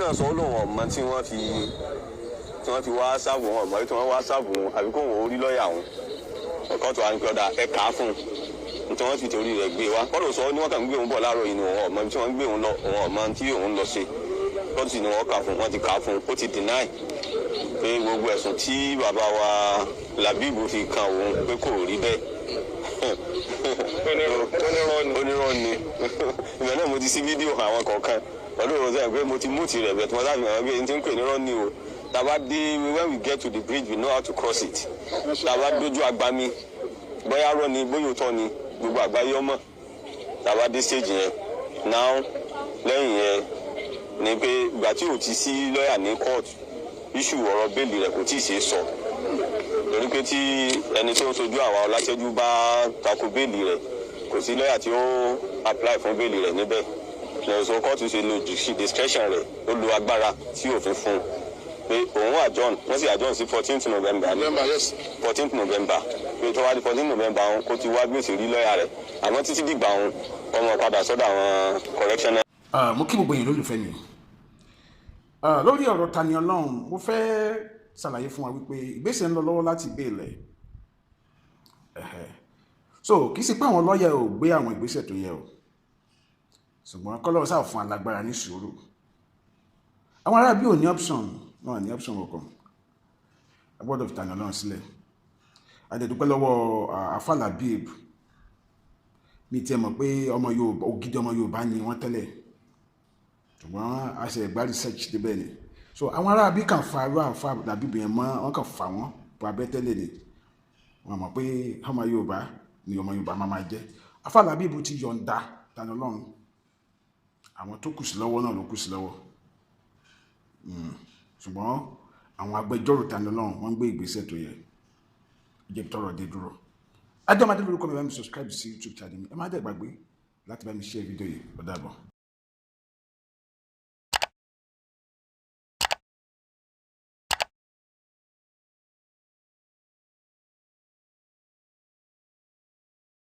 Náà sọ ó lóun ọmọ tí wọ́n fi wá serve wọn, ọmọ tí wọ́n wá serve wọn, àbí kó wọn ó rí lọ́ọ̀yà wọn. Kóòtù wa ní pé ọ̀dà, ẹ kà á fún un tí wọ́n ti torí rẹ̀ gbé wa. Kọ́lù sọ ní wọ́n kàn ń gbé òun bọ̀ láàárọ̀ yìí ni, òun ọmọ tí wọ́n ń gbé òun lọ, òun ọmọ tí òun lọ ṣe. Kóòtù ni wọ́n kà fún, wọ́n ti kà á fún. Ó ti deny pé gbogbo ẹ̀sùn tí bàbá wa Labeeb fi kan òun pé kò rí bẹ́ẹ̀. Onírọ́ ni. Ìgbà náà mo ti sí fídíò àwọn kọ̀ọ̀kan pẹ̀lú ìrọ̀sẹ̀ sẹ́yìn pé mo ti mú tirẹ̀ bẹ̀ tí wọ́n sábà fi hàn pé n ti ń pè nírọ́ ni o. Tàbá dé, when we get to the bridge, we know how to cross it. Tàbá dójú agbami, bóyá rọ́ ni, bóyá òótọ́ ni, gbogbo àgbáyé ọmọ tàbá dé stage yẹn. Now, lẹ́yìn yẹn ni pé ìgbà tí ò ti sí lọ́ọ̀yà ní court, issue ọ̀rọ̀ bail rẹ̀ kò tí ì ṣeé sọ, torí pé tí ẹni tó ń sojú àwa Ọlátẹ́jú bá tako bail rẹ̀, kò sí lọ́ọ̀yà tí ó apply fún bail rẹ̀ níbẹ̀. Lọ́sọ̀ kóòtù ṣe lo discretion rẹ̀, ó lo agbára tí òfin fún un pé òun adjourn. Wọ́n sì adjourn sí 14th November ní November, yes. 14th November, pé tó wá di 14th November, òun kó ti wá bí ó sì rí lọ́ọ̀yà rẹ̀, àmọ́ títí dìgbà òun, ọmọ padà sọ́dọ̀ àwọn correctional. Ah, mo kí gbogbo èèyàn lólùfẹ́ mi. Ah, lórí ọ̀rọ̀ Tani Olohun, mo fẹ́ ṣàlàyé fún wa wípé ìgbésẹ̀ ń lọ lọ́wọ́ láti bail ẹ̀. So kì í ṣe pé àwọn lọ́ọ̀yà ò gbé àwọn ìgbésẹ̀ tó yẹ o, ṣùgbọ́n kọ́lọ́run sáà fún alágbára ní sùúrù. Àwọn aráabí ò ní option, wọn ò ní option kankan. A gbọ́dọ̀ fi Tani Olohun sílẹ̀. A dẹ̀ dúpẹ́ lọ́wọ́ Alfa Labeeb. Mi tiẹ̀ mọ̀ pé ọmọ Yorùbá, ògidì ọmọ Yorùbá ni wọ́n tẹ́lẹ̀, ṣùgbọ́n a ṣe ẹ̀gbá research débẹ̀ ni. So àwọn aráabí kàn fa irú Alfa Labeeb yẹn mọ́, wọ́n kàn fà wọ́n bọ abẹ́ tẹ́lẹ̀ ni. Wọ́n mọ̀ pé ọmọ Yorùbá ni, ọmọ Yorùbá máa máa jẹ́. Alfa Labeeb ti yọ̀ǹda Tani Olohun. Àwọn tó kù sí lọ́wọ́ náà ló kù sí lọ́wọ́. Ṣùgbọ́n àwọn agbẹjọ́rò Tani Olohun, wọ́n ń gbé ìgbésẹ̀ tó yẹ. Jẹ́ tọrọ dé dúró. Adéọmọdé lórúkọ mi. Bá mi subscribe sí YouTube channel mi. Ẹ má dẹ̀ gbàgbé láti bá mi share fídíò yìí. Ó dàbọ̀.